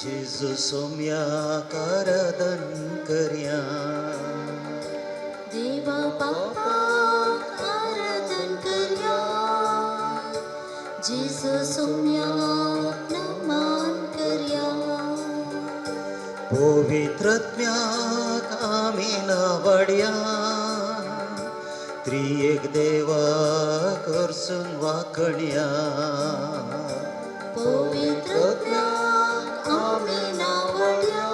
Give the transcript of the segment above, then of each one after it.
जेजू सोम्याक आराधन करया. देवा बापाक आराधन करया, जेजू सोम्याक नमन करया. पवित्रत्म्याक आमी नावाडया, त्रिएक देवा करसून वाखणया. पवित्रत्म्याक आमी नावडया,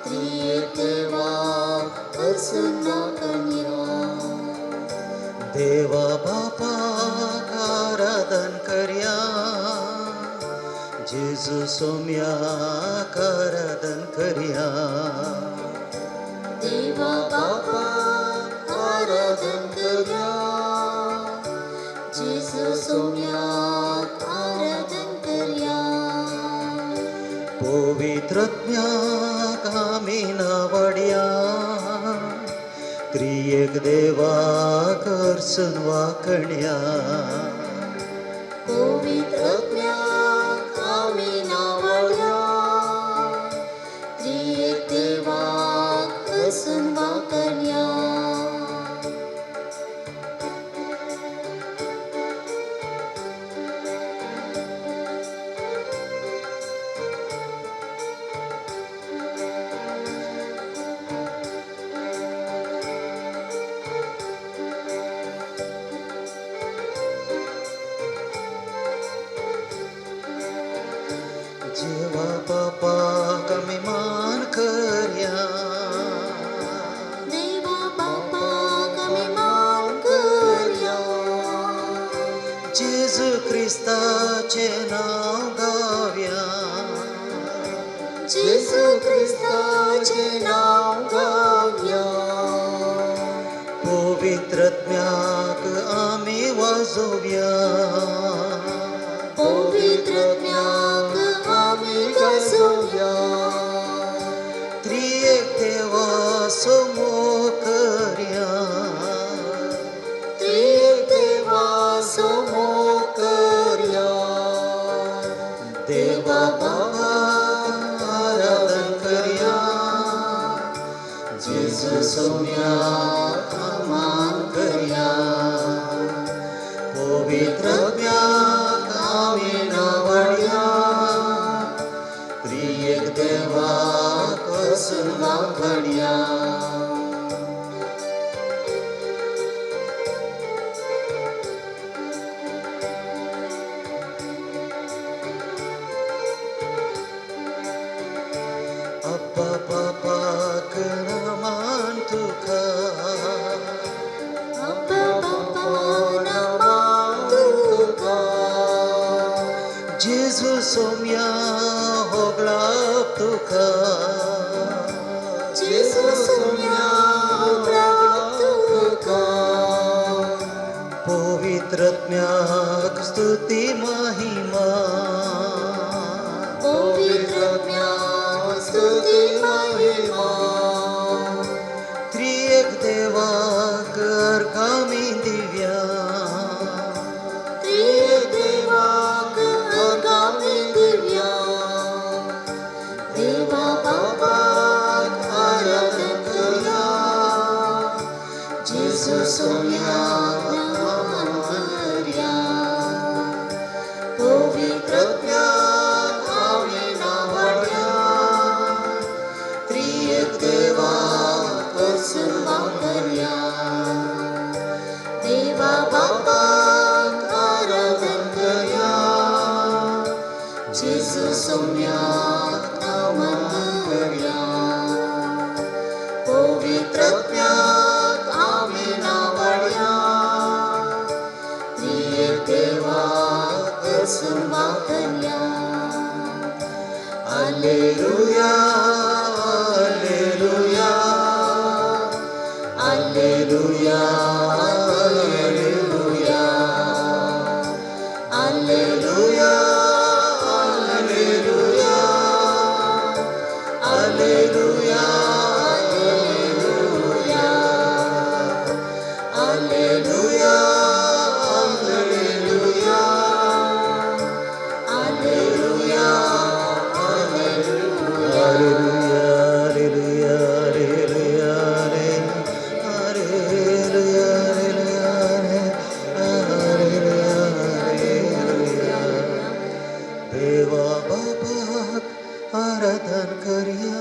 त्रिएक देवाक करसून वाखणया. देवा बापाक आराधन करया, जेजू सोम्याक आराधन करया. देवा बापाक आराधन करया, जेजू सोम्याक आराधन करया. पवित्रत्म्याक आमी नावाडया, त्रिएक देवा करसून वाखणया. पवित्रत्म्याक आमी नावडया, त्रिएक देवाक करसून वाखणया. देवा बापाक आमी मान करया, देवा बापाक आमी मान करया, जेजू क्रिस्ताचें नांव गावया. जेजू क्रिस्ताचें नांव गावया. पवित्रत्म्याक आमी वाजोवया, पवित्रत्म्याक आमी गाजोवया. त्रिएक देवा सोमो करया, त्रिएक देवा सोमो करया. देवा बापाक आराधन करया, जेजू सोम्याक मान करया. पवित्रत्म्याक आमी नावाडया, त्रिएक देवा करसून वाखणया. अब्बा बापाक नमन तुका, अब्बा बापा नमन तुका, जेजू सोम्या होगळाप तुका, जेजू सोम्या होगळाप तुका. पवित्रत्म्याक स्तुती महिमा, पवित्रत्म्याक स्तुती महिमा. त्रिएक देवाक अर्घां दिव्या, त्रिएक देवाक अर्घां दिव्या. देवा बापाक आराधन करया, जेजू सोम्याक नमन करया. पवित्रत्म्याक आमी नावडया, त्रिएक देवा करसून वाखणया. देवा बापाक आराधन करया, जेजू सोम्याक नमन करया. पवित्रत्म्याक आमी नावडया, त्रिएक देवाक करसून वाखणया. Alleluia, alleluia, alleluia, alleluia, alleluia, alleluia, alleluia, alleluia, alleluia, alleluia, करया,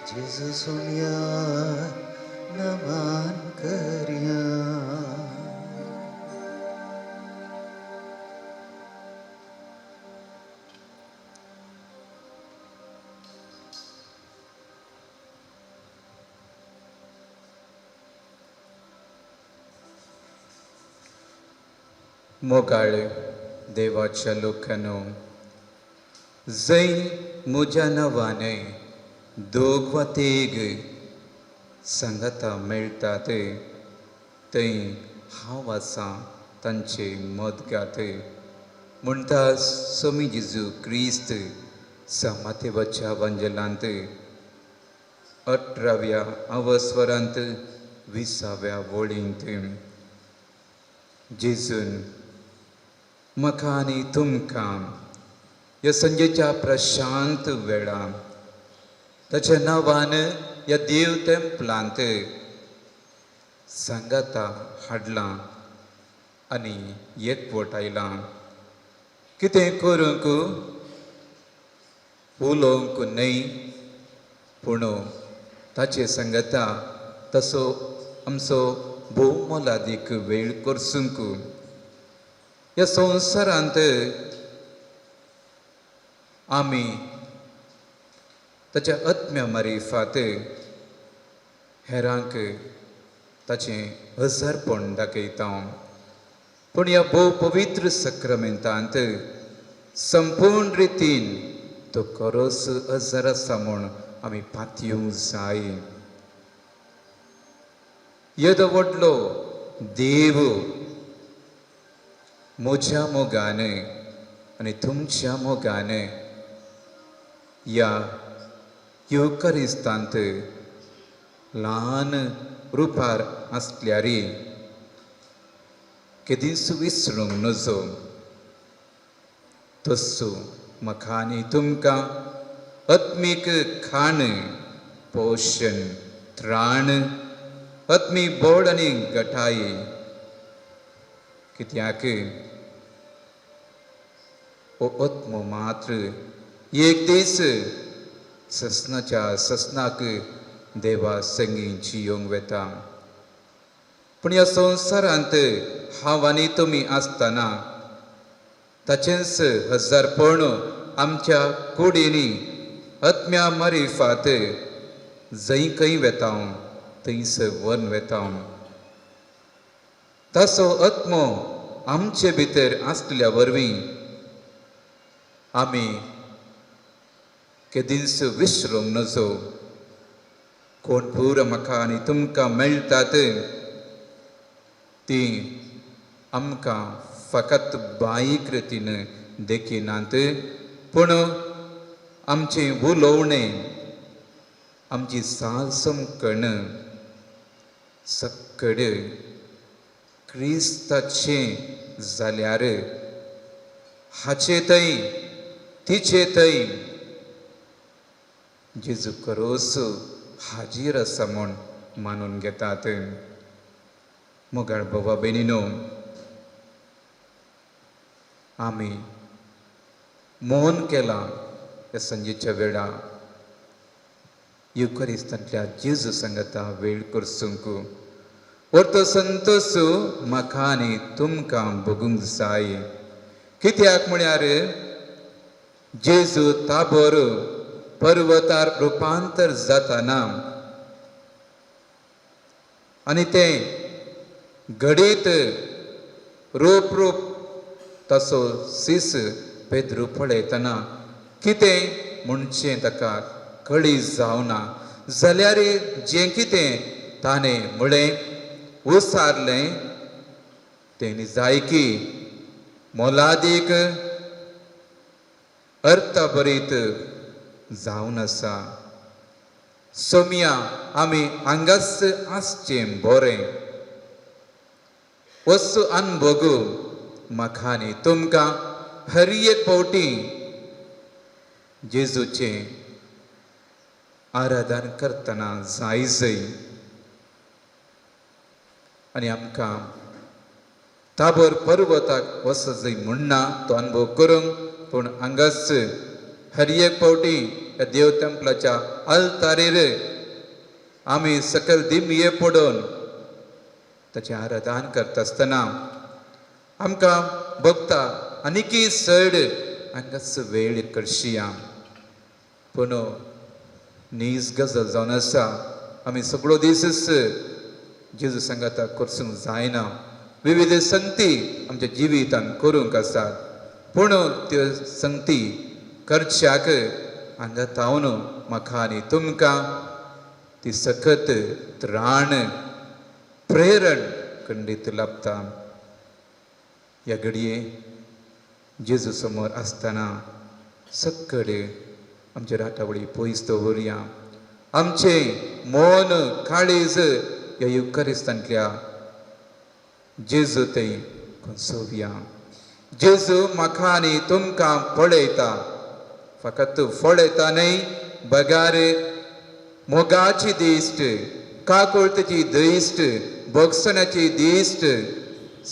जेजू सोम्या नमन करया. मोगाळ देवाच्या लोकांनो, जंय म्हज्या नांवान दोग वा तेग सांगाता मेळटात थंय हांव आसां तांचे मदगात, म्हणटा स्वामी जेजू क्रिस्त समातेवाच्या वांजेलांत 18व्या अवस्वरांत 20व्या वळींत. जेजून म्हाका आनी तुमकां ह्या संजेच्या प्रशांत वेळा ताच्या नांवान ह्या देव तेंपलांत सांगाता हाडलां आनी एकवट आयलां. कितें करूंक उलोवंक न्हय, पूण ताचे सांगाता तसो आमचो भोव मोलादीक वेळ करसूंक. ह्या संवसारांत आमी ताच्या आत्म्या मारिफात हेरांक ताचें हजारपण दाखयता, पूण ह्या भोव पवित्र सक्रामेंतांत संपूर्ण रितीन तो खरोच हजार आसा म्हूण आमी पातयेवंक जाय. येदो व्हडलो देव म्हज्या मोगान आनी तुमच्या मोगान ह्या येवकरिस्तांत ल्हान रुपार आसल्यार केदींच विसरूंक नजो. तस्सो म्हाका आनी तुमकां आत्मीक खाण, पोशण, त्राण, आत्मीक बोड आनी गटाय. कित्याक हो आत्मो मात्र एक दीस ससनाच्या ससनाक देवा संगी जियोंक वेता. पूण ह्या संवसारांत हांव आनी तुमी आसतना ताचेंच हजारपण आमच्या कुडींनी आत्म्या मारिफात जंय खंय वेता थंयसर व्हरून वेता. ताचो आत्मो आमचे भितर आसल्या वरवीं आमी केदींच विसरूंक नजो. कोण पूर म्हाका आनी तुमकां मेळटात ती आमकां फकत बायीक रितीन देखिनात, पूण आमचें उलोवणें, आमची सासमकण सक्कड क्रिस्ताचें जाल्यार हाचे थंय तिचे थंय जेजू खरोच हाजीर आसा म्हूण मानून घेतात. मोगाळ बाबा भयणीनो, आमी मौन केलां ह्या संजेच्या वेळा युकरिस्तांतल्या जेजू सांगाता वेळ करसूंक. वर्तो संतोष म्हाका आनी तुमकां भोगूंक जाय. कित्याक म्हळ्यार जेजू ताबोर पर्वतार रुपांतर जाताना आनी तें घडीत रूप रूप ताचो सीस पेद्रू पळयतना कितें म्हणचें ताका कळी जावना जाल्यार जें कितें ताणें म्हळें उसारलें तेणी जायकी मोलादीक अर्थभरीत जावन आसा. सोमया आमी हांगाच आसचें बरें. वस्तू अनभोग म्हाका आनी तुमकां हर एक फावटी जेजूचें आराधन करतना जाय जय आनी आमकां ताबोर पर्वताक वचत जंय म्हणना तो अनुभव करूंक, पूण हांगाच हर एक फावटी ह्या देव तेंपलाच्या आल्तारीर आमी सकल दिमये पडून ताचें आराधन करता आसतना आमकां भोगता आनीकय चड हांगाच वेळ करशिया. पूण नीज गजाल जावन आसा, आमी सगळो दीसच जेजू सांगाता करसूंक जायना. विविध संगती आमच्या जिवितान करूंक आसात, पूण त्यो संगती करच्याक हांगा तावन म्हाका आनी तुमकां ती सखत त्राण प्रेरण खंडीत लाभता. ह्या घडये जेजू समोर आसतना सक्कडे आमचे राटावळी पयस दवरुया, आमचें मन काळीज ह्या युकरिस्तांतल्या जेजू थंय कोसोवया. जेजू म्हाका आनी तुमकां पळयता, फकत पळयता न्हय बगार मोगाची दिश्ट, काकुळतेची दिश्ट, भोगसण्याची दिश्ट,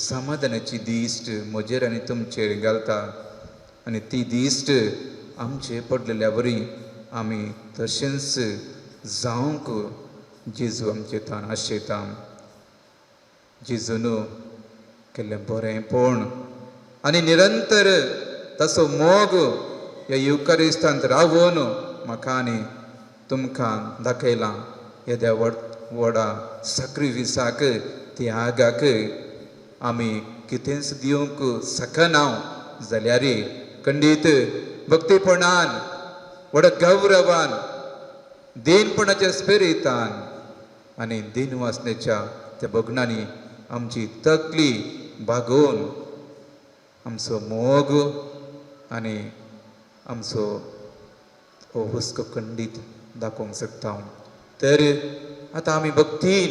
समाधानाची दिश्ट म्हजेर आनी तुमचेर घालता आनी ती दिश्ट आमचे पडलेल्या वरी आमी तशेंच जावंक जेजू आमचे थान आशेता. जेजून केल्लें बरेंपण आनी निरंतर ताचो मोग ह्या युकरिस्तांत रावून म्हाका आनी तुमकां दाखयलां. येद्या व्हड व्हडा साक्रिफिसाक त्यागाक आमी कितेंच दिवंक शकना जाल्यार खंडीत भक्तीपणान व्हड गौरवान दीनपणाच्या स्पिरितान आनी दीन वासनेच्या त्या भगणांनी आमची तकली बागोवन आमचो मोग आनी आमचो हो हुस्को खंडीत दाखोवंक शकता. तर आतां आमी भक्तीन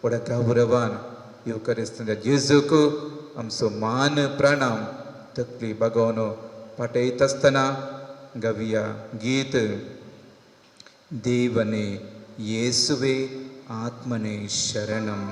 व्हडा गौरवान येवकार जेजूक आमचो मान प्रणाम तकली बागोवन पाठयत आसतना गावया गीत देवने येसुवे आत्मने शरणम.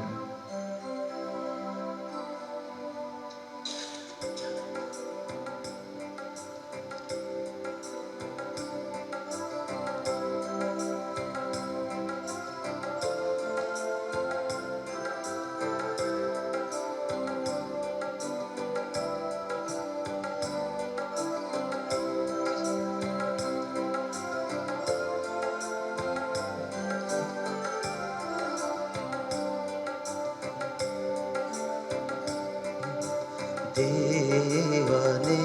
देवाने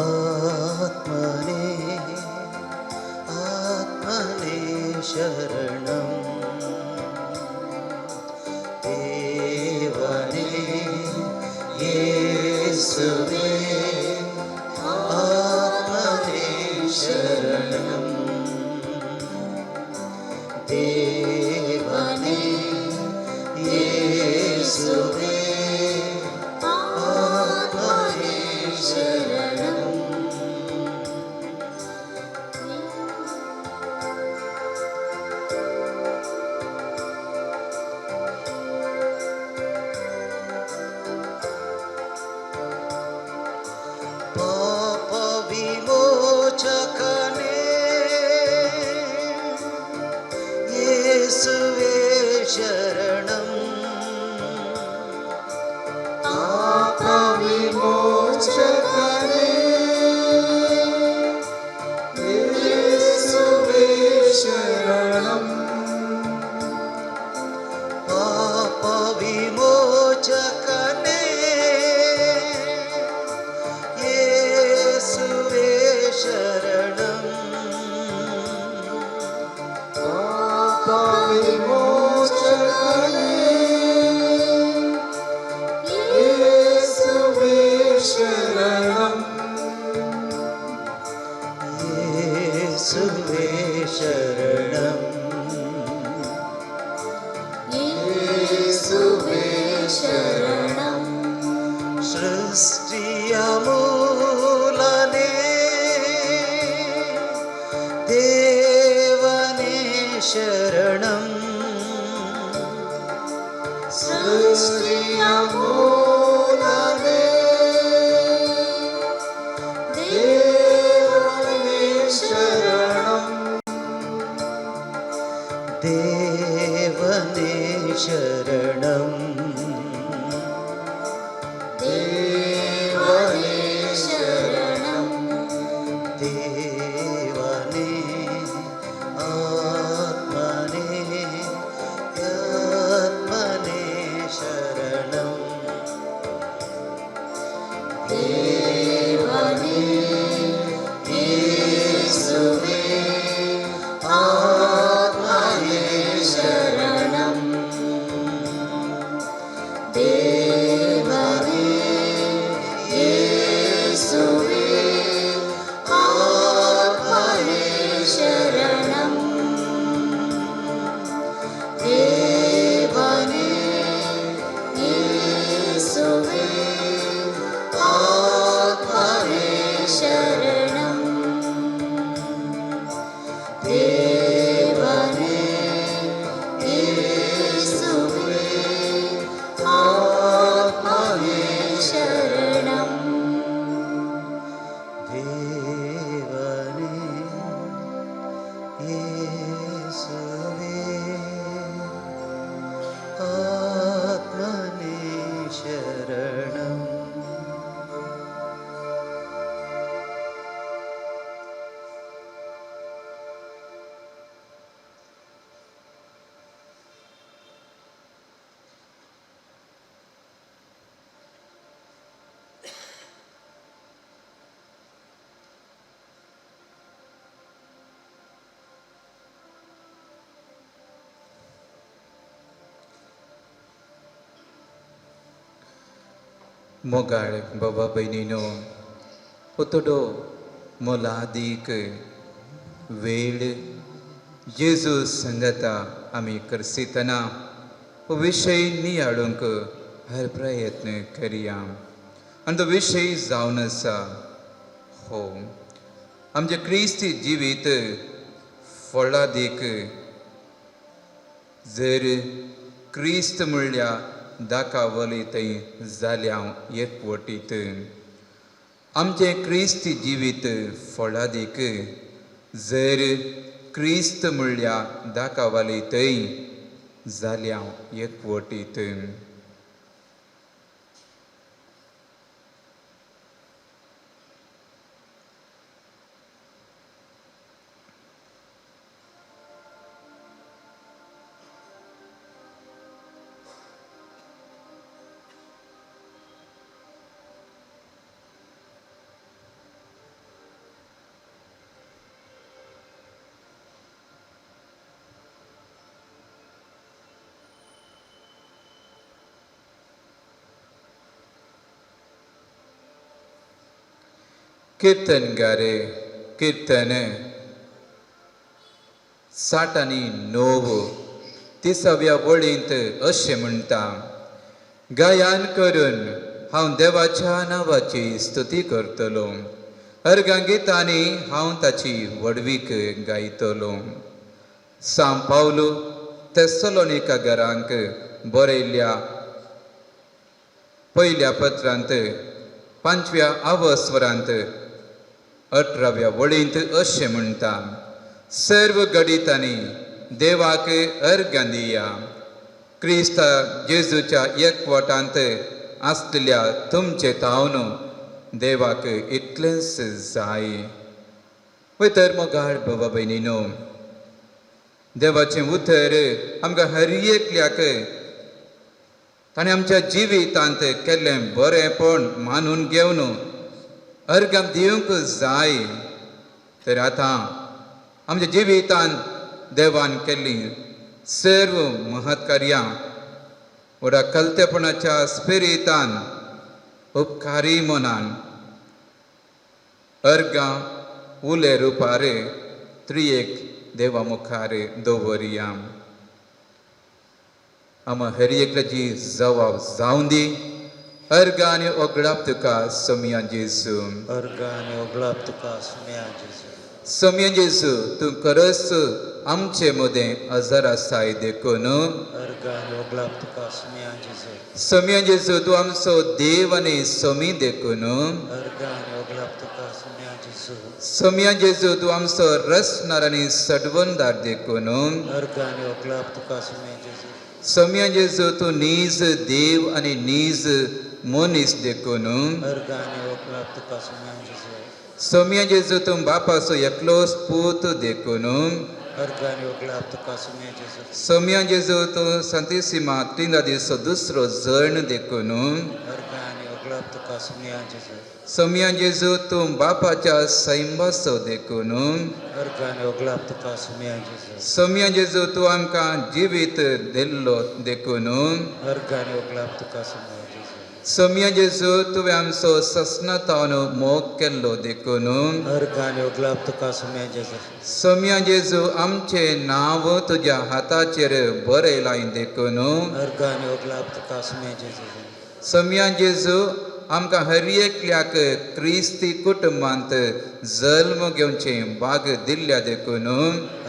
आत्मने आत्मने शरणं, देवाने येसुवे आत्मने शरणं, देवाने येसुवे आत्मने शरणं. पाप विमोचकने येसुवे शरणं, पाप विमोचकने येसुवे शरणं, पाप विमोचकने येसुवे शरणं, पाप विमोचकने येसुवे शरणं, येसुवे शरणं, येसुवे शरणं. सृष्टिय मूलने देवने शरणं, सृष्टिय मूलने देवने देवने शरणं. देवने शरणं. देवने आत्मने आत्मने शरणं. देवने येसुवे आत्मने शरणं. देवने येसुवे आत्मने शरणं. देवने येसुवे आत्मने शरणं. देवने येसुवे आत्मने शरणं. देवने येसुवे आत्मने शरणं. मोगाळ बाबा भयणीनो, हो मोलादीक वेळ जेजू संगता आमी करसितना हो विशय नियाळूंक हर प्रयत्न करया. आनी तो विशय जावन आसा हो आमचें क्रिस्ती जिवीत फळादीक जर क्रिस्त म्हणल्यार दाकावली थंय जाल्या एकवटीत. आमचें क्रिस्ती जिवीत फळादीक जर क्रिस्त म्हणल्यार दाकावाली थंय जाल्या एकवटीत. कीर्तनगारे कीर्तन 69 तिसाव्या वळींत अशें म्हणटा, गायन करून हांव देवाच्या नांवाची स्तुती करतलो, अर्गां गितांनी हांव ताची व्हडवीक गायतलो. सांव पावलू तेसलोनिका घरांक बरयल्ल्या पयल्या पत्रांत 5व्या आवस्वरांत 18व्या वळींत अशें म्हणटा, सर्व घडितांनी देवाक अर्गां दिया, क्रिस्ता जेजूच्या एकवटांत आसलेल्या तुमचे तावन देवाक इतलेंच जाय. वय तर मोगाळ बाबा भयणीनो, देवाचें उतर आमकां हर एकल्याक ताणें आमच्या जिवितांत केल्लें बरेंपण मानून घेवन अर्गां दिवंक जाय. तर आतां आमच्या जिवितांत देवान केल्लीं सर्व महत्कार्यां व्हडा कलतेपणाच्या स्पिरितान उपकारी मनान अर्गां उले रुपार त्रियेक देवा मुखार दवरया. आमा हर एकल्याची जबाब जावं दी. अर्गां आनी ओगडाप तुका सोमया जेजू. अर्गां आनी ओगळाप तुका सुम्या जेजू. सोमया जेजू, तूं खरोच आमचे मदें हजर आसाय देखून. अर्गां आनी ओगळाप तुका सुम्या जेजू. सोमया जेजू, तूं आमचो देव आनी सोमी देखून. अर्गां आनी ओगळाप तुका सुम्या जेजू. सोमया जेजू, तूं आमचो रचणार आनी सडवणदार देखून. अर्गां आनी ओगलाप तुका सुम्या जेजू. सोमया जेजू, तूं नीज देव आनी नीज मनीस देखून. अर्गां आनी ओगलाप तुका सुम्या जेजू. सोमया जेजू, तूं बापाचो एकलोच पूत देखून. अर्गां आनी ओगलाप तुका सुम्या जेजू. सोमया जेजू, तूं संतिसिमा त्रिंदादीचो दुसरो जण देखून. अर्गां आनी ओगलाप तुका सुम्या जेजू. सोमया जेजू, तूं बापाच्या सैंबाचो देखून. अर्गां आनी ओगलाप तुका सुम्या जेजू. सोमया जेजू, तूं आमकां जिवीत दिल्लो देखून. अर्गां आनी ओगलाप तुका सुम्या जेजू. सोमया जेजू, तुवें आमचो सस्नातावन मोग केल्लो देखून. अर्गां आनी ओगलाप तुका सुम्या जेजू. सोमया जेजू, आमचें नांव तुज्या हाताचेर बरयलां देखून. अर्गां आनी ओगलाप तुका सुम्या जेजू. सोमया जेजू, आमकां हर एकल्याक क्रिस्ती कुटुंबांत जल्म घेवचें भाग दिल्ल्या देखून.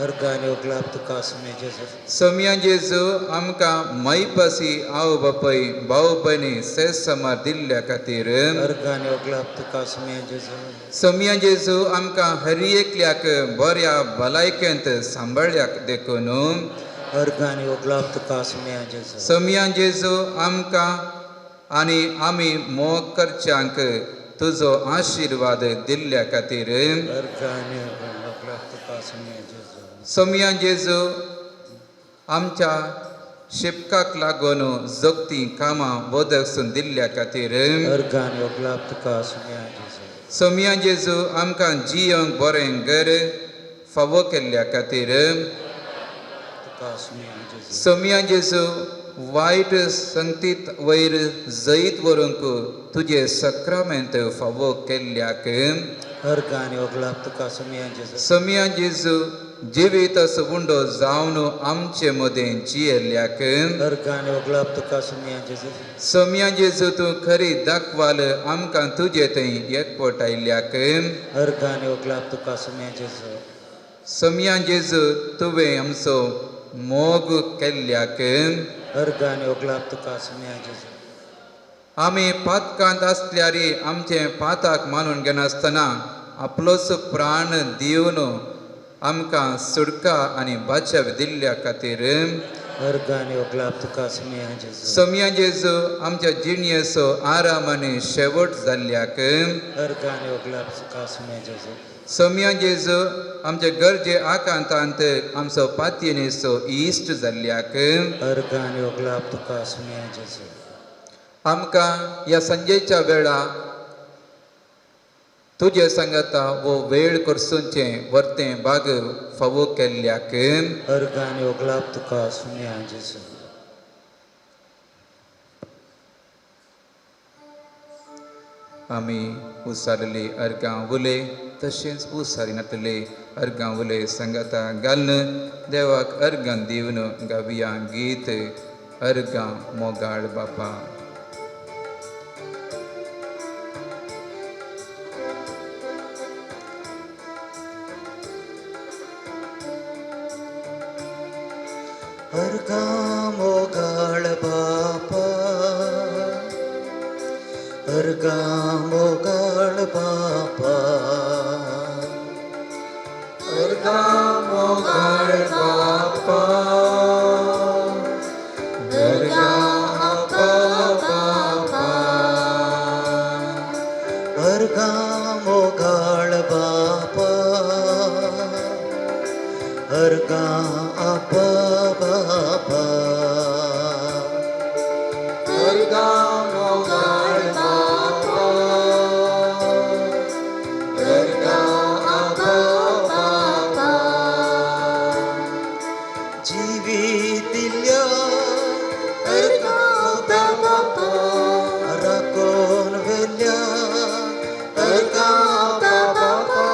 अर्गां आनी ओगलाप तुका सुम्या जेजू. सोमया जेजू, आमकां मैपासी आवय बापाय भाव भयणी सेसमार दिल्ल्या खातीर. अर्गां आनी ओगलाप तुका सुम्या जेजू. सोमया जेजू, आमकां हर एकल्याक बऱ्या भलायकेंत सांबाळ्ळ्या देखून. अर्गां आनी ओगलाप तुका सुम्या जेजू. सोमया जेजू, आमकां आनी आमी मोग करच्यांक तुजो आशिर्वाद दिल्ल्या खातीर. अर्गां आनी ओगलाप तुका सुम्या जेजू. सोमया जेजू, आमच्या शिपकाक लागून जगती कामां वदकसून दिल्ल्या खातीर. अर्गां आनी ओगलाप तुका सुम्या जेजू. सोमया जेजू, आमकां जियोंक बरें घर फावो केल्ल्या खातीर. तुका सुम्या जेजू. सोमया जेजू, वायट संगतीत वयर जैत व्हरूंक तुजें सक्रामेंत फावो केल्ल्याक. अर्गां आनी ओगलाप तुका सुम्या जेजू. सोमया जेजू, जिवीत उंडो जावन आमचे मदें जियेल्ल्याक. अर्गां आनी ओगलाप तुका सुम्या जेजू. सोमया जेजू, तूं खरी दाखवाल आमकां तुजे थंय एकवटायल्ल्याक. अर्गां आनी ओगलाप तुका सुम्या जेजू. सोमया जेजू, तुवें आमचो मोग केल्ल्याक. अर्गां आनी ओगलाप तुका सुम्या जेजू. आमी पातकांत आसल्यार आमचें पाताक मानून घेनासतना आपलोच प्राण दिवन आमकां सुटका आनी बाचाव दिल्ल्या खातीर. अर्गां आनी ओगलाप तुका सुम्या जेजू. सोमया जेजू, आमच्या जिणयेचो आराम आनी शेवट जाल्ल्याक. अर्गां आनी ओगलाप तुका सुम्या जेजू. सोमया जेजू, आमच्या गरजे आकांतांत आमचो पातयेनेचो इश्ट जाल्ल्याक. अर्गां आनी ओगलाप तुका सुम्या जेजू. आमकां ह्या सांजेच्या वेळा तुजे सांगाता वो वेळ करसूनचें वर्तें बाग फावो केल्ल्याक. अर्गां आनी ओगलाप तुका सुम्या जेजू. आमी उसारले अर्गां उले तशेंच उसारिनातले अर्गां उले सांगाता घालून देवाक अर्गां दिवन गावया गीत अर्गां मोगाळ बापा. अर्गां मोगाळ बापा, अर्गां मोगाळ बापा, अर्गां मोगाळ बापा, अर्गां आपा बापा, अर्गां मोगाळ बापा, अर्गां आपा बापा, अर्गां मोगाळ बापा, अर्गां आपा बापा, जिवितिल्या अर्गां बापा, राखून व्हेल्या अर्गां बापा,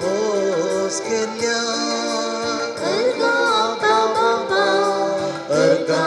पोस केल्या अर्गां बापा, अर्गां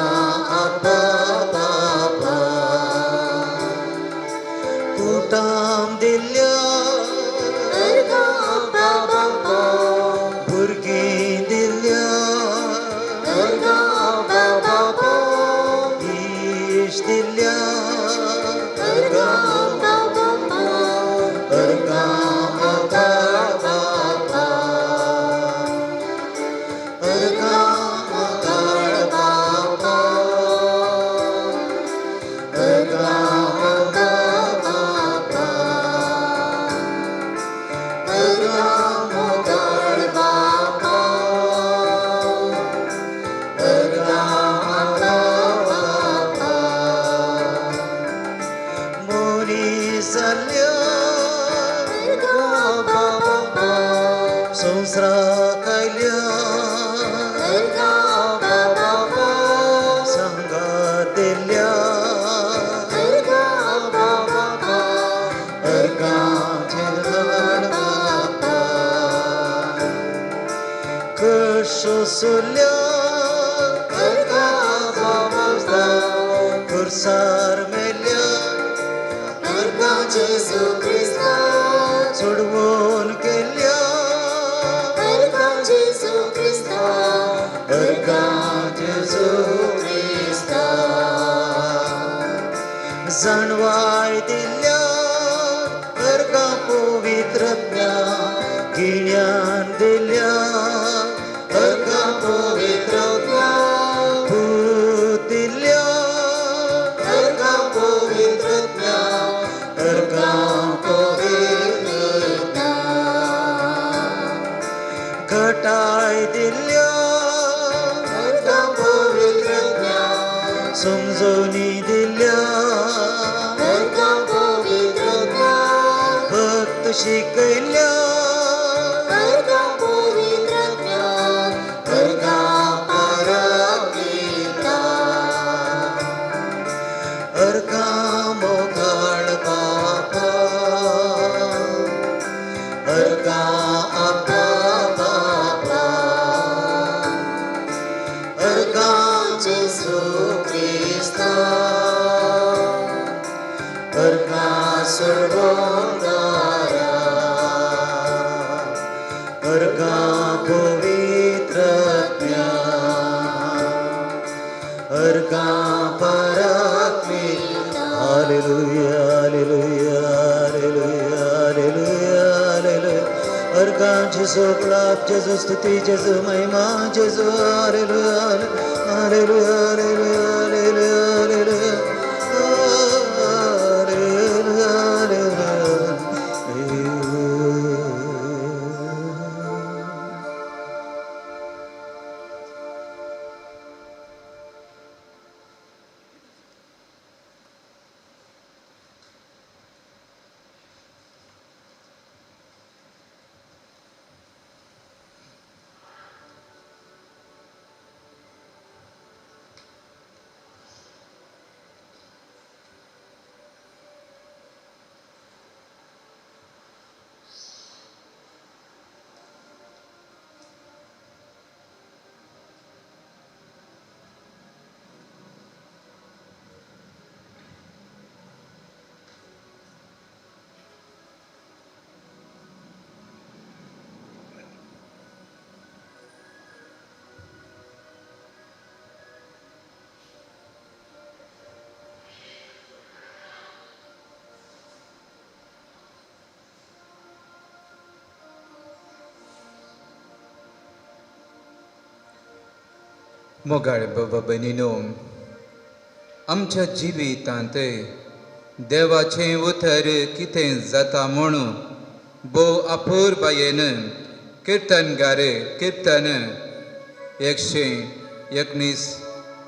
संवसाराक आयल्या अर्गां बाबा सांगात दिल्या अर्गां बाबा अर्गांचें हाड बापा कशो सोल्या अर्गां बाबा खुर्सार मेल्या अर्गां जेजू क्रिस्ता सोडवून केल्या अर्गां जेजू क्रिस्ता अर्गां जेजू क्रिस्ता जाणवाय दिल्या अर्गां पवित्रज्ञा गिन्यान दिल्या अर्गां पवित्रज्ञा भूत दिल्या अर्गां पवित्रज्ञा अर्गां पवित्रज्ञा घटाय दिल्या अर्गां पवित्रज्ञा समजोनी दिल्या अर्गां पवित्रज्ञा भक्त शिकयल्या अर्गां पवित्रज्ञा अर्गां परापिता अर्गां मोगाळ बापा अर्गां आपा बापा अर्गां जेजू क्रिस्ता अर्गां सोडवणारा अर्गां पवित्रज्ञा अर्गां परात्मी हालेलुया हालेलुया हालेलुया हालेलुया हालेलुया अर्गां जेजू गुलाब जेजू स्तुती जेजू महिमा जेजू हालेलुया हालेलुया हालेलुया हालेलुया हालेलुया हालेलुया हालेलुया. मोगाळ बाबा भयणीनो, आमच्या जिवितांत देवाचें उतर कितें जाता म्हूण भोव अपुरबायेन किर्तनगार किर्तन 119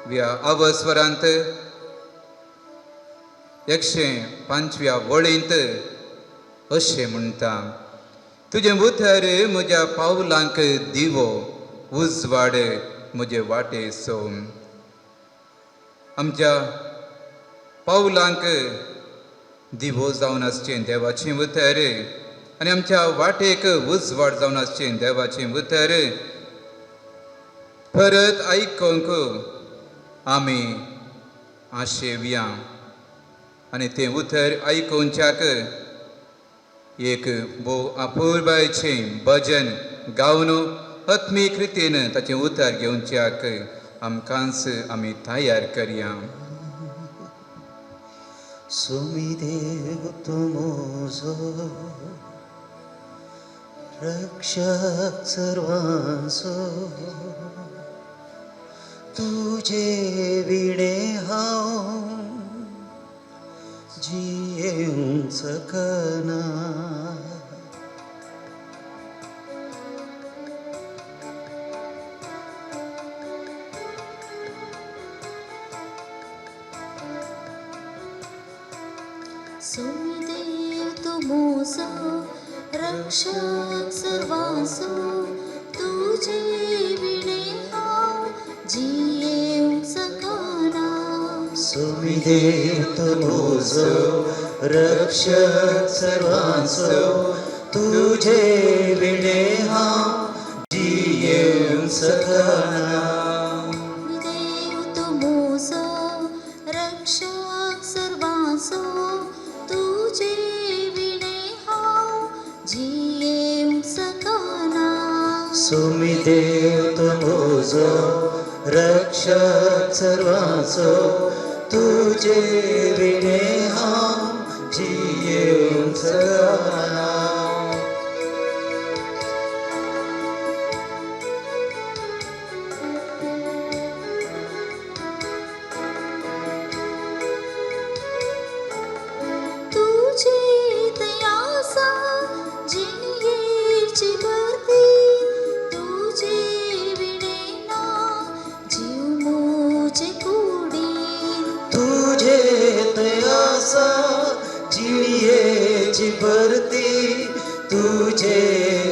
व्या अवस्वरांत 105व्या वळींत अशें म्हणटा, तुजें उतर म्हज्या पावलांक दिवो, उजवाड म्हजे वाटे सोम. आमच्या पावलांक दिवो जावन आसचें देवाचें उतर आनी आमच्या वाटेक उजवाड जावन आसचें देवाचें उतर परत आयकूंक आमी आशेवया आनी तें उतर आयकुच्याक एक भोव अपुरबायेचें भजन गावन आत्मीक रितीन ताचें उतर घेवच्याक आमकांच आमी तयार करया. सुमी देव तूं म्हजो रक्षक सर्वांचो, तुजे विणे हांव जियेवंक शकना. सुमिदेव तूं म्हजो रक्षक सर्वांचो, देव तूं म्हजो रक्षक सर्वांचो, तुजे विणे हांव जियेवंक शकना. देव तूं म्हजो रक्षक सर्वांचो, तुजे विणे हांव जियेवंक शकना. सुमी देव तूं म्हजो रक्षक सर्वांचो, तुजे विणे हांव जियेवंक शकना. तुजी दयासा जिणयेची भरती, तुजे विणे ना जीव म्हजे कुडीन. तुजे दयासा जिणयेची भरती, तुजे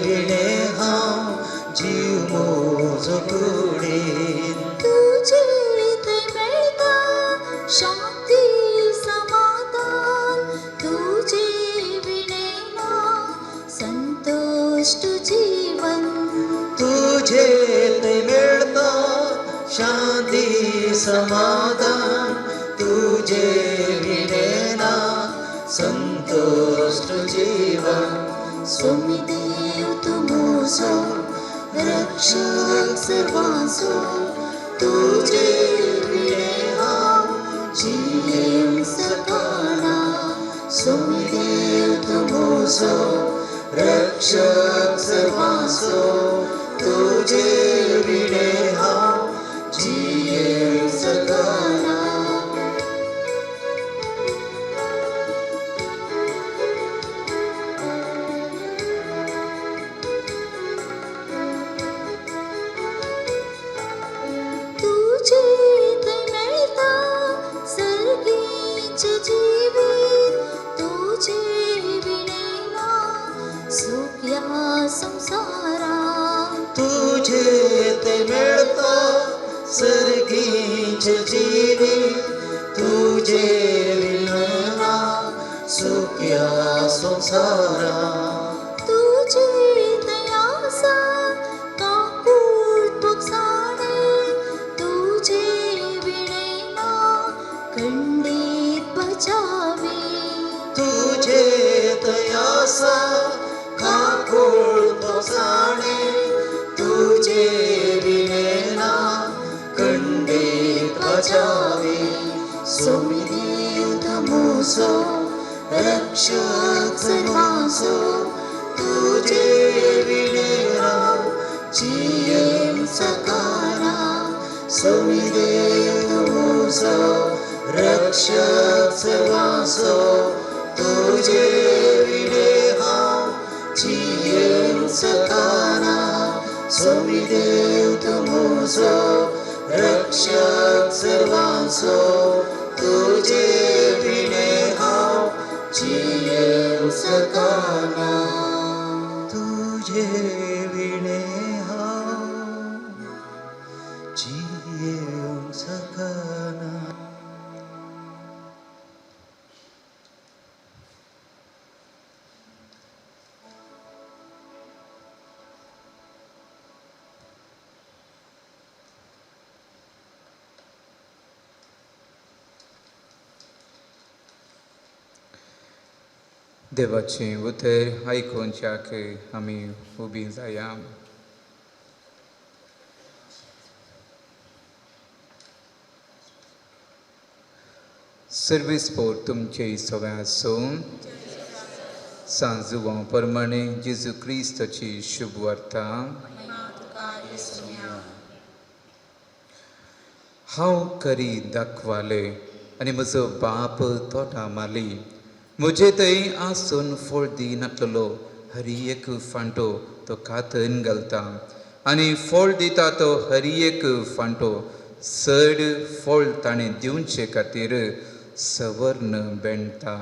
विणे हांव जीव म्हजो कुडीन. तुजे थंय मेळटा शांती समाधान, तुजे विणे ना संतुश्ट जीवन. तुजे थंय मेळटा शांती समाधान, तुजे विणे ना संतुश्ट जीवन. स्वामी देव तूं म्हजो रक्षक सर्वांचो, तुजे विणे हांव जियेवंक शकना. स्वामी देव तूं म्हजो रक्षक सर्वांचो, तुजे विणे हांव जियेवंक शकना. तुजे थंय मेळटा सर्गीचें जिवीत, तुजे विणे ना सूख ह्या संवसारांत. तुजे थंय मेळटा सर्गीचें जिवीत, तुजे विणे ना सूख ह्या संवसारांत. तुजी दयासा काकूट भोगसाणे, तुजे विणे ना खंडीत बचावी. तुजे दयासा काकूट भोगसाणे, तुजे विणे ना खंडीत बचावी. स्वामी देव तूं म्हजो रक्षक सर्वांचो, तुजे विणे हांव जियेवंक शकना. स्वामी देव तूं म्हजो रक्षक सर्वांचो, तुजे विणे हांव जियेवंक शकना. स्वामी देव तूं म्हजो रक्षक सर्वांचो, तुजे विणे हांव जियेवंक शकना. तुजे विणे हांव जियेवंक शकना. देवाचें उतर आयकुच्याक आमी उबी जाया. सर्वीस पोर तुमचे सगळें आसूं. सांजुवां प्रमाणे जेजू क्रिस्ताची शुभ वार्ता. हांव करी दाखवाले आनी म्हजो बाप तोटा माली, म्हजे थंय आसून फळ दिनातलो हरी एक फांटो तो कातन घालता, आनी फळ दिता तो हरी एक फांटो चड फळ ताणें दिवचे खातीर सवर्ण बेणटा.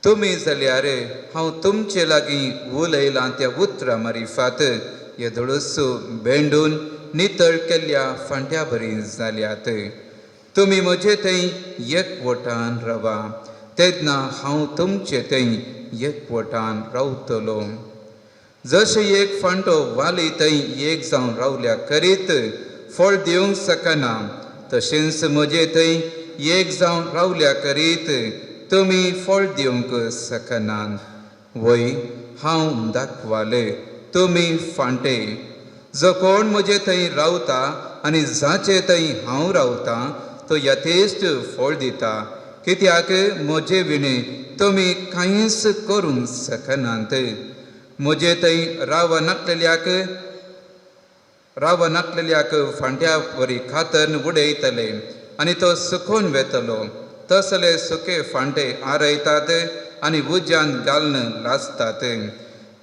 तुमी जाल्यार हांव तुमचे लागीं उलयलां त्या उतरां मारिफात येदोळसो बेंडून नितळ केल्ल्या फांट्या बरी जाल्यात. तुमी म्हजे थंय एकवटान रावा, तेन्ना हांव तुमचे थंय एकवटान रावतलो. जशें एक फांटो वाली थंय एक जावन रावल्या करीत फळ दिवंक शकना, तशेंच म्हजे थंय एक जावन रावल्या करीत तुमी फळ दिवंक शकनात. वय हांव दाखवाले, तुमी फांटे. जो कोण म्हजे थंय रावता आनी जाचे थंय हांव रावता तो यथेश्ट फळ दिता, कित्याक म्हजे विणे तुमी कांयच करूंक शकनात. म्हजे थंय रावनाकलेल्याक फांट्या वरी खातन उडयतले आनी तो सुकून वेतलो. तसले सुके फांटे आरयतात आनी उज्यान घालून लासतात.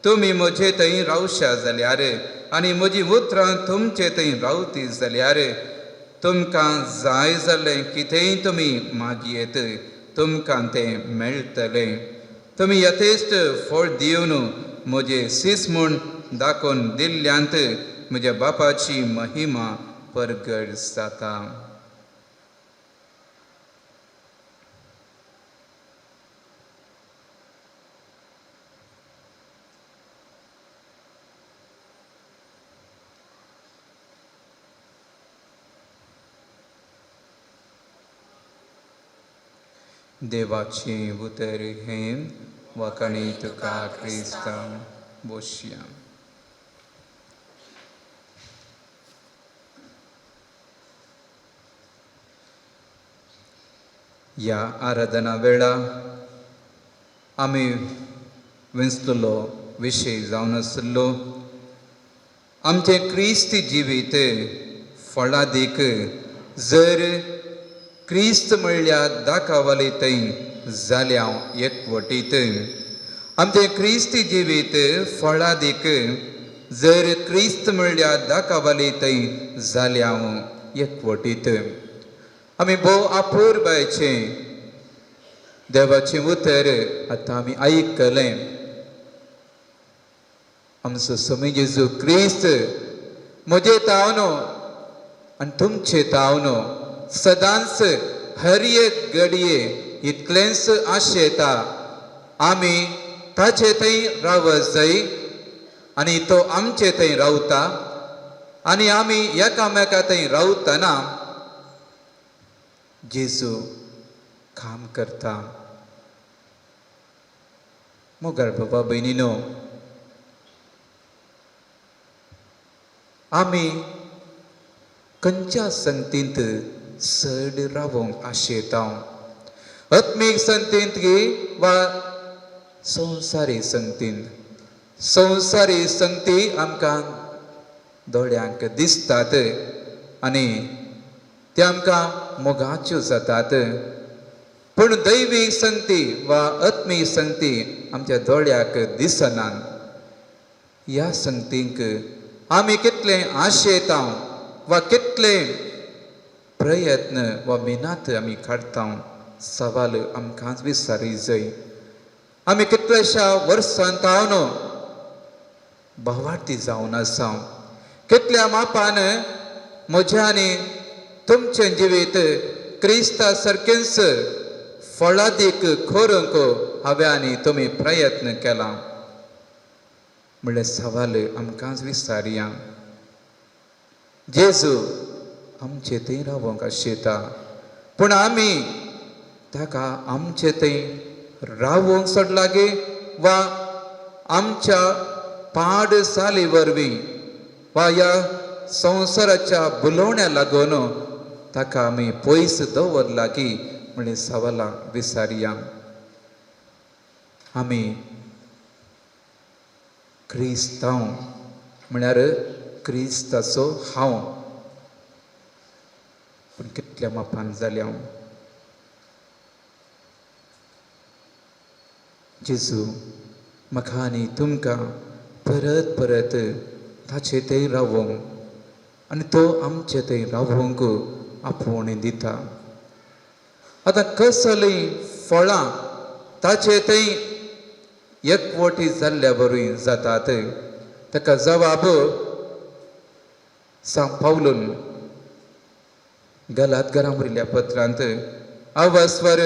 तुमी म्हजे थंय रावशा जाल्यार आनी म्हजी उतरां तुमचे थंय रावती जाल्यार तुमकां जाय जाल्लें कितेंय तुमी मागयेत, तुमकां तें मेळटलें. तुमी यथेश्ट फळ दिवन म्हजे सीस म्हूण दाखोवन दिल्ल्यांत म्हज्या बापाची महिमा परगट जाता. देवाचें उतर हें वाखाणी तुका क्रिस्तांव. बोशया. ह्या आराधना वेळा आमी वेंचलेलो विशय जावन आशिल्लो आमचें क्रिस्ती जिवीत फळादीक जर क्रिस्त म्हणल्यार दाखवले थंय जाल्या एकवटीत. आमचें क्रिस्ती जिवीत फळादीक जर क्रिस्त म्हणल्यार दाखवले थंय जाल्या एकवटीत. आमी भोव अपुरबायचें देवाचें उतर आतां आमी आयकलें. आमचो स्वामी जेजू क्रिस्त म्हजे तावनो आनी तुमचे तावनो सदांच हर एक घडये इतलेंच आशेता आमी ताचे थंय रावत जाय आनी तो आमचे थंय रावता आनी आमी एकामेका थंय रावतना जेजू काम करता. मोगाळ बाबा भयणीनो, आमी खंयच्या संगतींत चड रावोंक आशेता, आत्मीक संगतींत वा संवसारी संगतींत? संवसारी संगती आमकां दोळ्यांक दिसतात आनी ते आमकां मोगाच्यो जातात, पूण दैवीक संगती वा आत्मीक संगती आमच्या दोळ्याक दिसनात. ह्या संगतींक आमी कितले आशेता वा कितले प्रयत्न वा मेहनत आमी काडटा, सवाल आमकांच विचारी जाय. आमी कितल्याश्या वर्सां तावन भावार्थी जावन आसा, कितल्या मापान म्हज्या आनी तुमचें जिवीत क्रिस्ता सारकेंच फळादीक करूंक हांवें आनी तुमी प्रयत्न केला म्हणल्यार सवाल आमकांच विचारया. जेजू आमचे थंय रावोंक आशेता, पूण आमी ताका आमचे थंय रावोंक सोडलागे वा आमच्या पाड साली वरवीं वा ह्या संवसाराच्या बुलोवण्या लागून ताका आमी पयस दवरला की म्हणलें सवालां विचारया. आमी क्रिस्तांव म्हळ्यार क्रिस्ताचो हांव, पूण कितल्या मापान जाल्या. जेजू म्हाका आनी तुमकां परत परत ताचे थंय रावोंक आनी तो आमचे थंय रावोंक आपोवणें दिता. आतां कसलीं फळां ताचे थंय एकवटी जाल्ल्या बरी जातात, ताका जवाब सांग पावलून गलातगरां बरयल्ल्या पत्रांत अवस्वर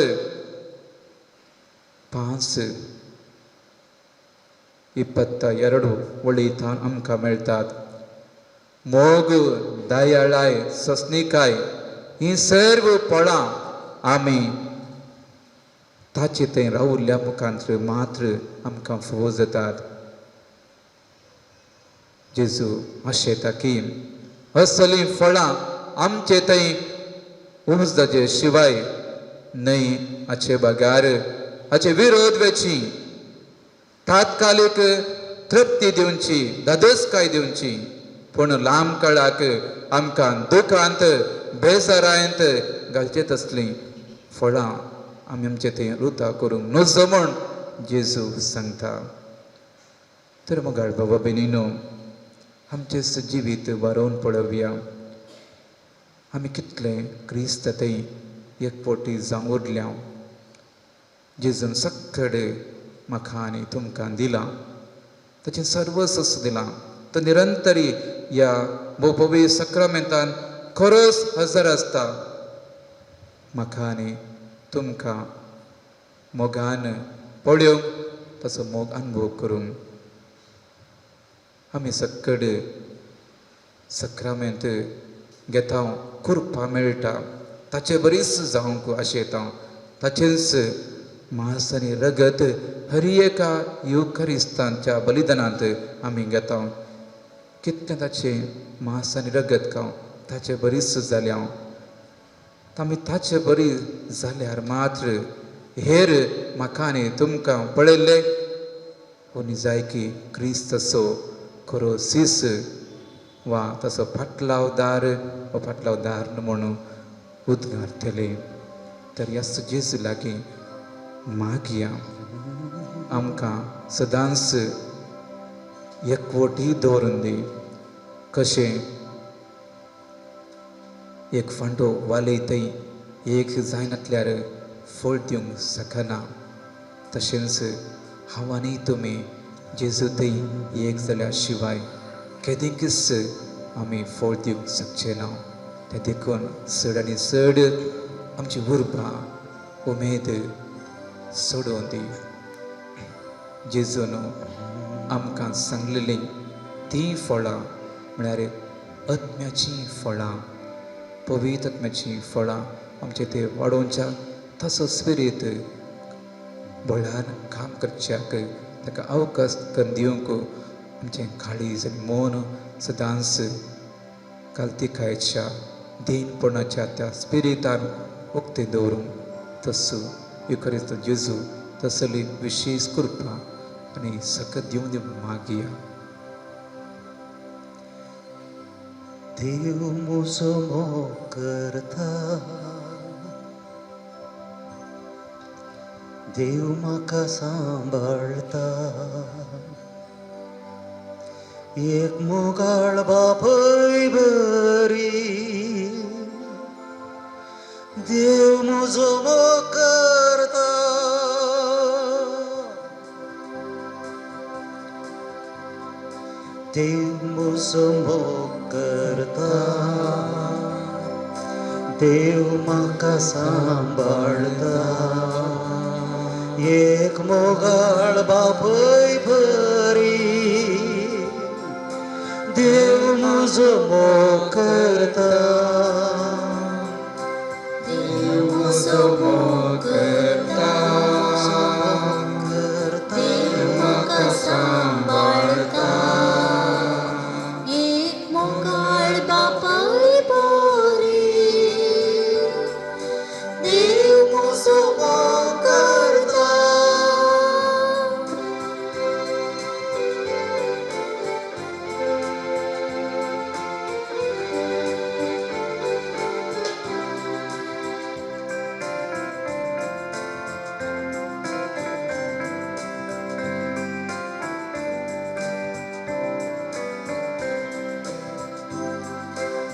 5:22 वळीथावन आमकां मेळटात. मोग, दयाळाय, सस्निकाय ही सर्व फळां आमी ताचे थंय रावुल्ल्या मुखांत मात्र आमकां फोव जातात. जेजू आशेता की असलीं फळां आमचे थंय उपजाचे शिवाय न्हय हाचे बगार हाचे विरोध वेची तात्कालीक तृप्ती दिवची, धादोसकाय दिवची, पूण लांब काळाक आमकां दुखांत बेजारांत घालचे तसलीं फळां आमी आमचे थंय रुता करूंक नजो म्हूण जेजू सांगता. तर मोगाळ बाबा भयणीनो, आमचें जिवीत बरोवन पळोवया. आमी कितलें क्रिस्त थंय एकवटी जावं उरल्या. जेजून सक्कड म्हाका आनी तुमकां दिलां, ताचें सर्वस्व दिलां. तो निरंतरी ह्या भोवपवी सक्रामेंतान खरोच हजर आसता. म्हाका आनी तुमकां मोगान पळोवंक, ताचो मोग अनुभव करूंक आमी सक्कड सक्रामेंत घेता, कृपा मेळटा, ताचे बरीच जावंक आशेता. ताचेंच मांस आनी रगत हर एका युखरिस्तांच्या बलिदानांत आमी घेता. कितलें ताचें मांस आनी रगत खावं ताचे बरीच जाल्या. आमी ताचे बरी जाल्यार मात्र हेर म्हाका आनी तुमकां पळयल्लें कोणी जाय की क्रिस्त तसो खरो सीस वा तसो फाटलावदार वा फाटलावदार म्हणून उद्गारतले. तर ह्या जेजू लागीं मागया आमकां सदांच एकवटी दवरून दी. कशें एक फांटो वालय थंय एक जायनातल्यार फळ दिवंक शकना, तशेंच हांव आनी तुमी जेजू थंय एक जाल्या शिवाय केदींकच आमी फळ दिवंक शकचे ना. तें देखून चड आनी चड आमची उर्बा उमेद सोडोवन दी. जेजून आमकां सांगलेलीं तीं फळां म्हळ्यार आत्म्याचीं फळां, पवित्र आत्म्याचीं फळां आमचे ते वाडोवच्या तसो स्पिरीत बळान काम करच्याक ताका अवकाश करून दिवंक आमचें काळीज आनी मन सदांच कालतिकायेच्या दीनपणाच्या त्या स्पिरितान उक्तें दवरूंक तसो युखरिस्त जेजू तसली विशेश कृपा आनी सकत दिवन दिवन मागया. देव म्हजो मोग करता, देव म्हाका सांबाळता, एक मोगाळ बापय बरी, देव म्हजो मोग करता. देव म्हजो मोग करता, देव म्हाका सांबाळता, एक मोगाळ बापय बरी, देव म्हजो मोग करता. देव म्हजो मोग करता, देव म्हाका सांबाळता, एक मोगाळ बापय बरी, देव म्हजो मोग करता.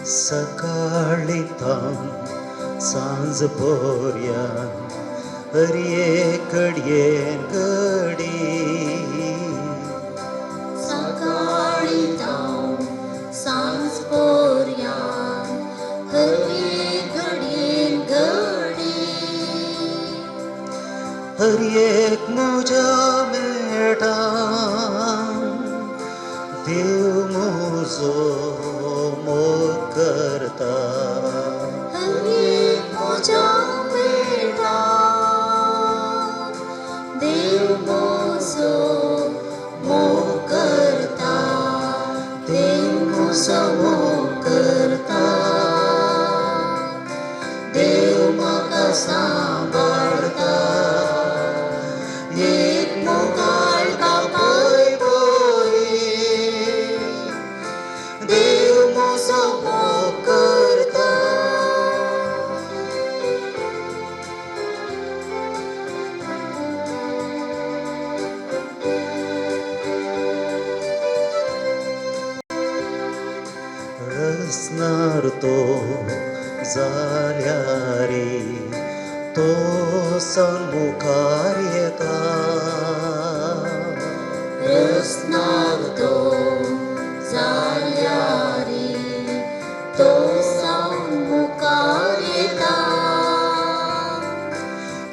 सकाळी थावन सांज पोरयान हरये कडयेन घडी, सकाळी थावन सांज पोरयान हरये हर एक म्हज्या मेळटा देव म्हजो मोग करता. हर एक म्हज्या मेळटा देव म्हजो मोग करता. देव म्हजो मोग करता. देव म्हाका सांबाळता. एक मोगाळ बापाय परी देव म्हजो मोग करता. रसनार तो जाल्यार तो सन्मुखार येता. रसनार तो जाल्यार तो सावन मुखार येता.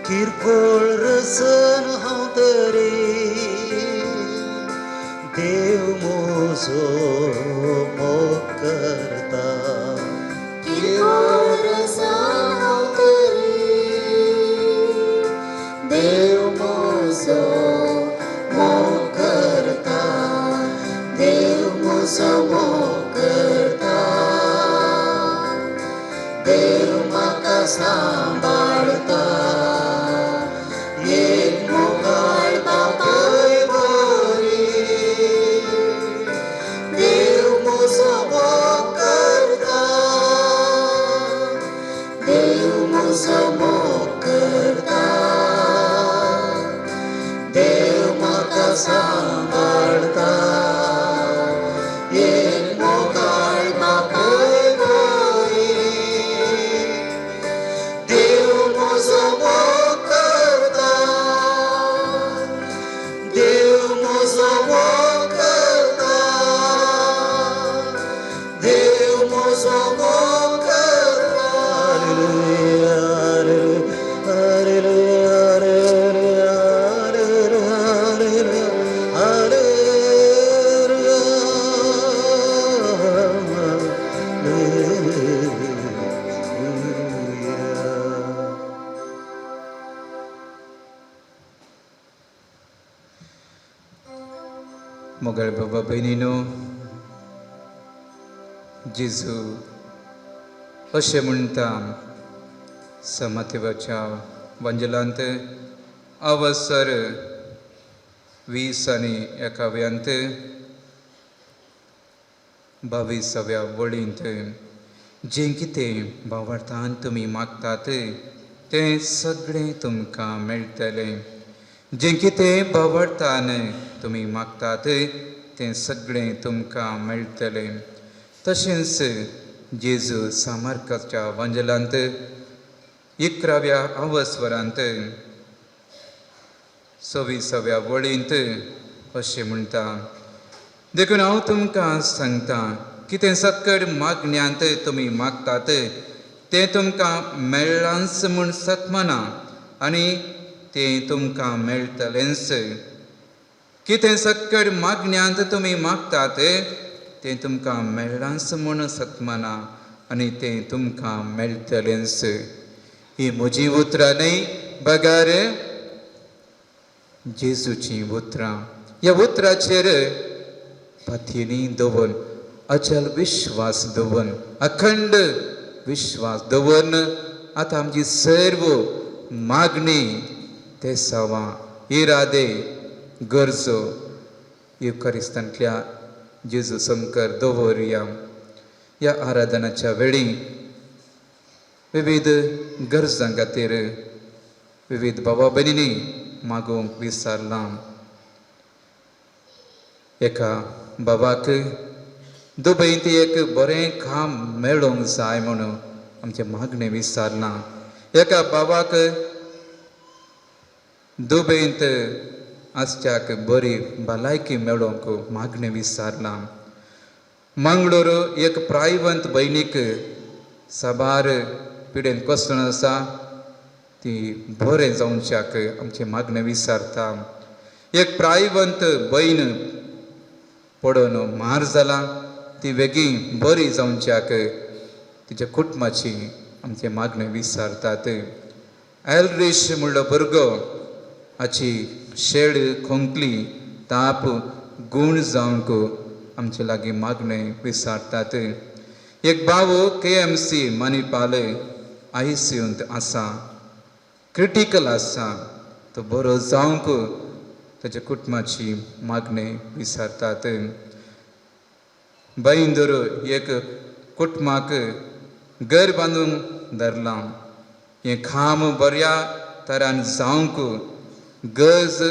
किरकोळ रसन हांव तरी देव म्हजो मोग करता. किरकोळ रसन हांव तरी देव म्हजो मोग करता. देव म्हजो मोग करता. देव म्हाका सांबाळता. एक मोगाळ बापाय बरी देव म्हजो मोग करता. देव म्हजो मोग करता. देव म्हाका सांबाळता. एक मोगाळ बापाय बरी देव म्हजो मोग करता. देव म्हजो मोग करता. देव म्हजो मोग करता. Hallelujah, hallelujah, hallelujah, hallelujah. मोगाळ बाबा भयणीनो, जेजू अशें म्हणटा समातेवाच्या वांजेलांत अवसर 20 आनी 21व्यांत 22व्या वळींत, जें कितें भावार्थान तुमी मागतात तें सगळें तुमकां मेळटलें. जें कितें भावार्थान तुमी मागतात तें सगळें तुमकां मेळटलें. तशेंच जेजू सामार्काच्या वांजेलांत 11व्या अवस्वरांत 26व्या वळींत अशें म्हणटा, देखून हांव तुमकां सांगता कितें सकट मागण्यांत तुमी मागतात तें तुमकां मेळ्ळांच म्हूण सतमना आनी तें तुमकां मेळटलेंच. कितें सकट मागण्यांत तुमी मागतात तें तुमकां मेळ्ळांच म्हूण सतमना आनी तें तुमकां मेळटलेंच. ही म्हजी उतरां न्हय बगर जेजूचीं उतरां. ह्या उतराचेर पातयेनी दवरून, अचल विश्वास दवरून, अखंड विश्वास दवरून आतां आमची सर्व मागणी, तेसावां, इरादे, गरजो युखरिस्तांतल्या जेजू संकर दवरुया. ह्या आराधनाच्या वेळी विविध गरजां खातीर विविध बाबा भयणींनी मागूंक विसरलां. एका बाबाक दुबयंत एक बरें काम मेळोंक जाय म्हणून आमचें मागणें विसरलां. एका बाबाक दुबयंत आसच्याक बरी भलायकी मेळोवंक मागणें विसरलां. मंगळूर एक प्रायवंत भयणीक साबार पिडेन कोसळून आसा, ती बरें जावच्याक आमचें मागणें विसारता. एक प्रायवंत बयण पडून मार जाला, ती बेगीन बरी जावच्याक तिच्या कुटुंबाची आमचें मागणें विसारतात. एलरीश म्हणलो भुरगो हाची शेड खोंकली ताप गूण जावंक आमचे लागीं मागणें विसारतात. एक भाव KMC Manipal आयसीयूंत आसा, क्रिटिकल आसा, तो बरो जावंक ताच्या कुटुंबाची मागणें विसारतात. बैंदूर एक कुटुंबाक घर बांदून धरलां, हें काम बऱ्या तरान जावंक गरज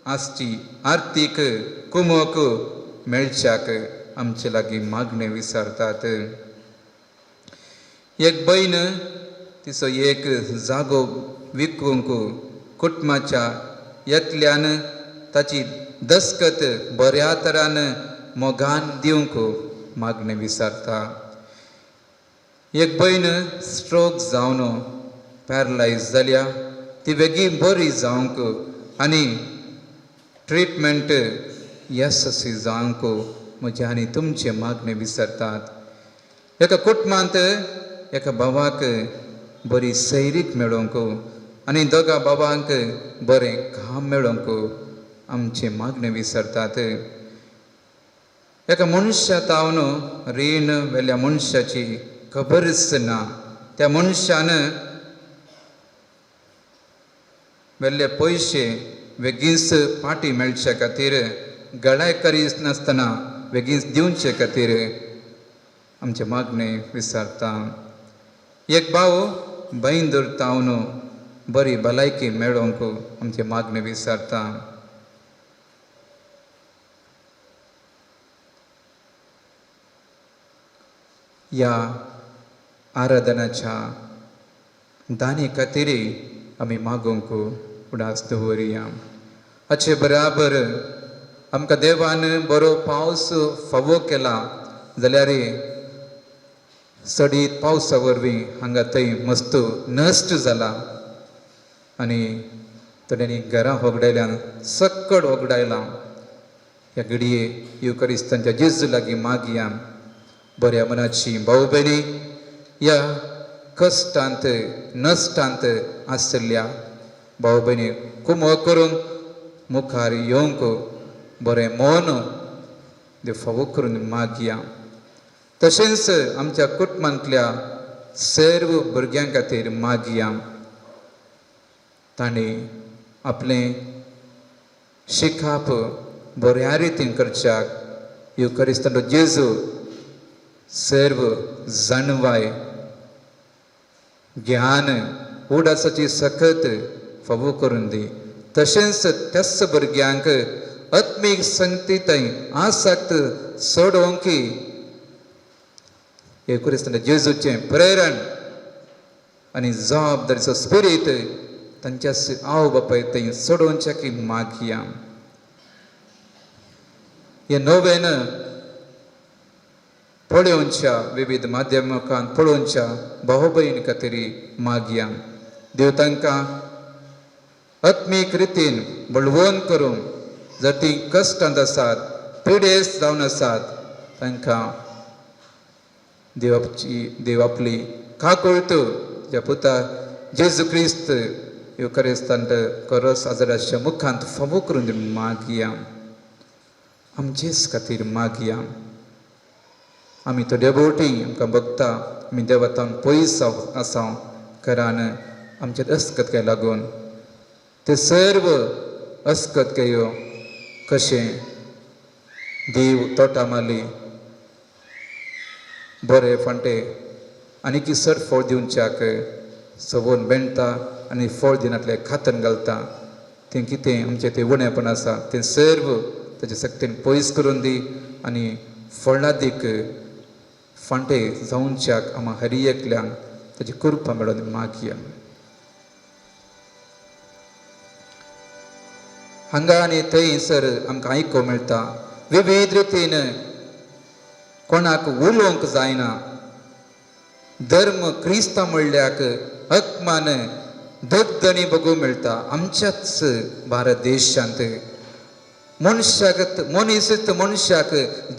आसची आर्थीक कुमक मेळच्याक आमचे लागीं मागणें विसारतात. एक बयण तिचो एक जागो विकूंक कुटुंबाच्या एकल्यान ताची दस्कत बऱ्या तरान मोगान दिवंक मागणें विसारता. एक बयण स्ट्रोक जावन पॅरलायज जाल्या, ती बेगीन बरी जावंक आनी ट्रिटमेंट येसस्वी जावंक म्हजें आनी तुमचें मागणें विसरतात. एका कुटुंबांत एका भावाक बरी सैरीक मेळोवंक आनी दोगा बाबांक बरें काम मेळोवंक आमचें मागणें विसरतात. एका मनशा तावन रीण वेल्या मनशाची खबरच ना, त्या मनशान वेल्ले पयशे बेगीनच पाटी मेळचे खातीर गळाय करिनासतना बेगीन दिवचे खातीर आमचें मागणें विसरता. एक भाव बैंदूर तावन बरी भलायकी मेळोवंक आमचें मागणें विसरता. ह्या आराधनाच्या दानी खातीर आमी मागूंक उडास दवरुया. हाचे बराबर आमकां देवान बरो पावस फावो केला जाल्यार सडीत पावसा वरवीं हांगा थंय मस्त नश्ट जाला आनी थोड्यांनी घरां होगडायल्यान सक्कड होगडायलां. ह्या घडये युकरिस्तांच्या जेजू लागीं मागया बऱ्या मनाची भाव भयणी ह्या कश्टांत नश्टांत आशिल्ल्या भाव भयणी कुमो करूंक मुखार येवंक बरें मन देव फावो करून मागया. तशेंच आमच्या कुटुंबांतल्या सर्व भुरग्यां खातीर मागया, तांणी आपलें शिकाप बऱ्या रितीन करच्याक युकरिस्तांचो जेजू सर्व जाणवाय ज्ञान उडासाची सकत फावो करून दी. तशेंच त्याच भुरग्यांक आत्मीक संगती थंय आसक्त सोडोवंक युकरिस्तांच्या जेजूचें प्रेरण आनी जबाबदारीचो स्पिरीत तांच्या आवय बापाय थंय सोडोवच्या की मागया. हे नोवेन पळोवच्या विविध माध्यमांत पळोवच्या भाव भयणी खातीर मागया. देव तांकां आत्मीक रितीन बळवंत करूंक जर तीं कश्टांत आसात पिडेस्त जावन आसात तांकां देव आपली काकुळट ज्या पुता जेजू क्रिस्त युकरिस्तांत करस आजाराच्या मुखांत फावो करून मागया. आमचेच खातीर मागया. आमी थोड्या भोवटी आमकां भोगता आमी देवतान पयस आसा घरान आमचे अस्कतकाय लागून ते सर्व अस्कतकायो कशें देव तोटा मारली बरे फांटे आनी की सर फळ दिवच्याक सवोन बेणटा आनी फळ दिनातलें खातन घालता तें कितें आमचें तें उणेपण आसा तें सर्व ताचे सक्तीन पयस करून दी आनी फळादीक फांटे जावच्याक आमा हरी एकल्यांक ताची कृपा मेळोवन मागया. हांगा आनी थंयसर आमकां आयकूंक मेळटा विविध रितीन कोणाक उलोवंक जायना. धर्म क्रिस्तांव म्हणल्याक अपमान दगदणी बघूंक मेळटा आमच्याच भारत देशांत. मनशाक मनीस मनशाक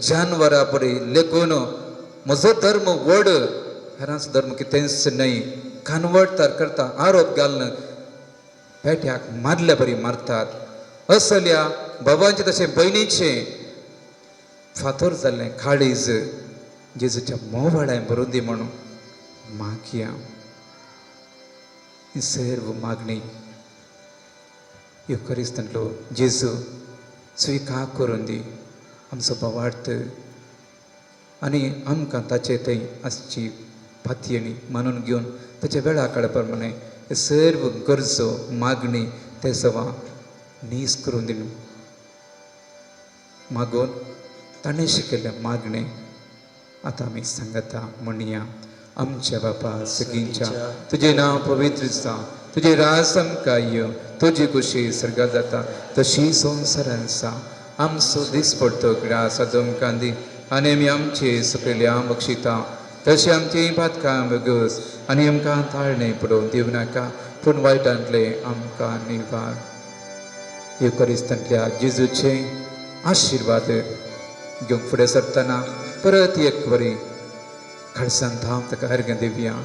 जानवरां परी लेखून म्हजो धर्म व्हड, हेरांचो धर्म कितेंच न्हय, कानवडतार करता, आरोप घालून पेट्याक मारल्या बरी मारतात. असल्या बाबांचे तशें भयणीचें फातोर जाल्लें काळीज जेजूच्या मोवाळ्यान भरून दी म्हणून मागया. ही सर्व मागणी युखरिस्तांतलो जेजू स्विकार करून दी आमचो भावार्थ आनी आमकां ताचे थंय आसची पातयेणी मानून घेवन ताच्या वेळा काळा प्रमाणे सर्व गरजो मागणी ते सवा नीस करून दिली मागून ताणें शिकयल्लें मागणें आतां आमी सांगता म्हणया. आमच्या बापा सगींच्या, तुजें नांव पवित्र जावं, तुजें राज आमकां येवं, तुजी खुशी सर्गात जाता तशी संवसारान जावं. आमचो दिसपडतो ग्रास आज आमकां दी आनी आमी आमचे सकयल्या बक्षिता तशें आमची पातकां बगस आनी आमकां ताळणें पडोवन दिवं नाका, पूण वायटांतलें आमकां निवार. युखरिस्तांतल्या जेजूचे आशिर्वाद घेवंक फुडें सरतना परत एक बरी खडसान धांव ताका अर्घ दिवया.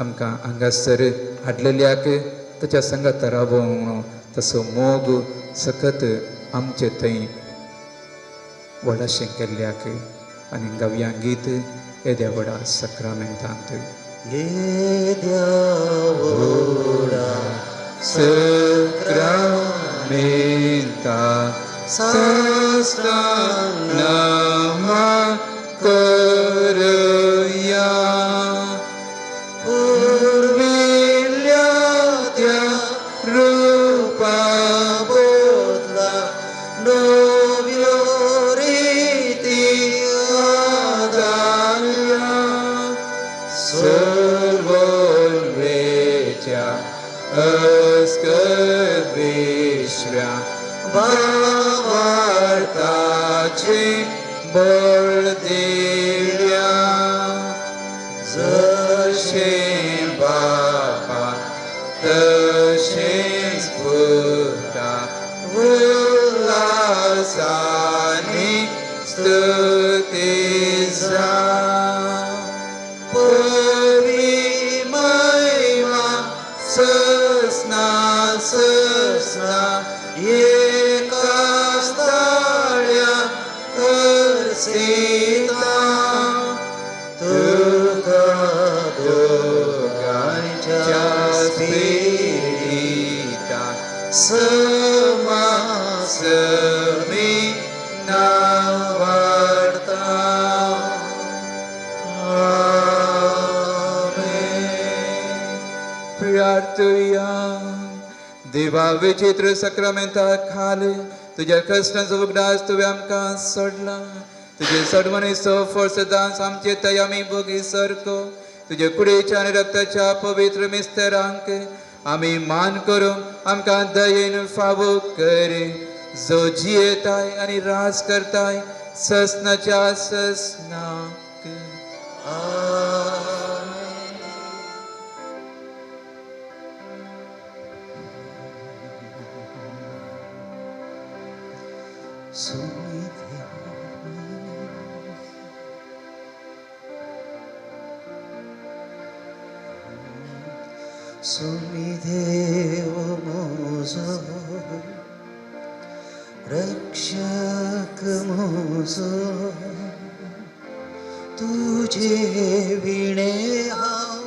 आमकां हांगासर हाडलेल्याक ताच्या संगात रावोवंक तसो मोग सकत आमचे थंय व्हडाशें केल्ल्याक आनी गावया गीत येद्या व्हडा सक्रामेंतांत. येद्या व्हडा सक्रामेंता साष्टांग नमः करुया. पुर्विल्ल्या त्या रुपा बदला नव्यो रिती आदारया सर्वोन्वेच्या अस्कत विश्व्या भावार्थाचे बळ दिल्या. जशें बापा तशेंच पुता उल्हासानी स्तुती जावं. परी महिमा ससना ससना एकाच ताळ्या अर्सिता. तुका दोगांच्या स्पिरिता समासमी नावाडता. आमेन. प्रार्थुया. देवा विचित्र सक्रामेंता खाल तुज्या कृष्णाचो उगडास तुवें आमकां सोडला. तुजे सडमणीचो फळ सदांच आमचे थंय आमी भोगी सारको तुजे कुडीच्या आनी रक्ताच्या पवित्र मिस्तरांक आमी मान करूंक आमकां दयेन फावो कर, जो जियेताय आनी राज करताय ससनाच्या ससनाक. आमेन. सुमी देव मोजो रक्षक मोजो, तुझे विणे हांव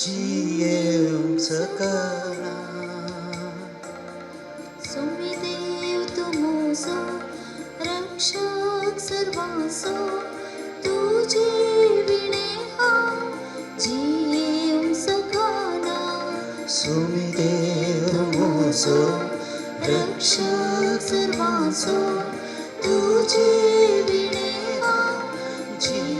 जियेवंक शकना. सुमी देव तूं म्हजो रक्षक सर्वांचो, तुजे विणे हांव जियेवंक शकना. सुमी देव म्हजो रक्षक सर्वांचो, तुजे विणे हांव जियेवंक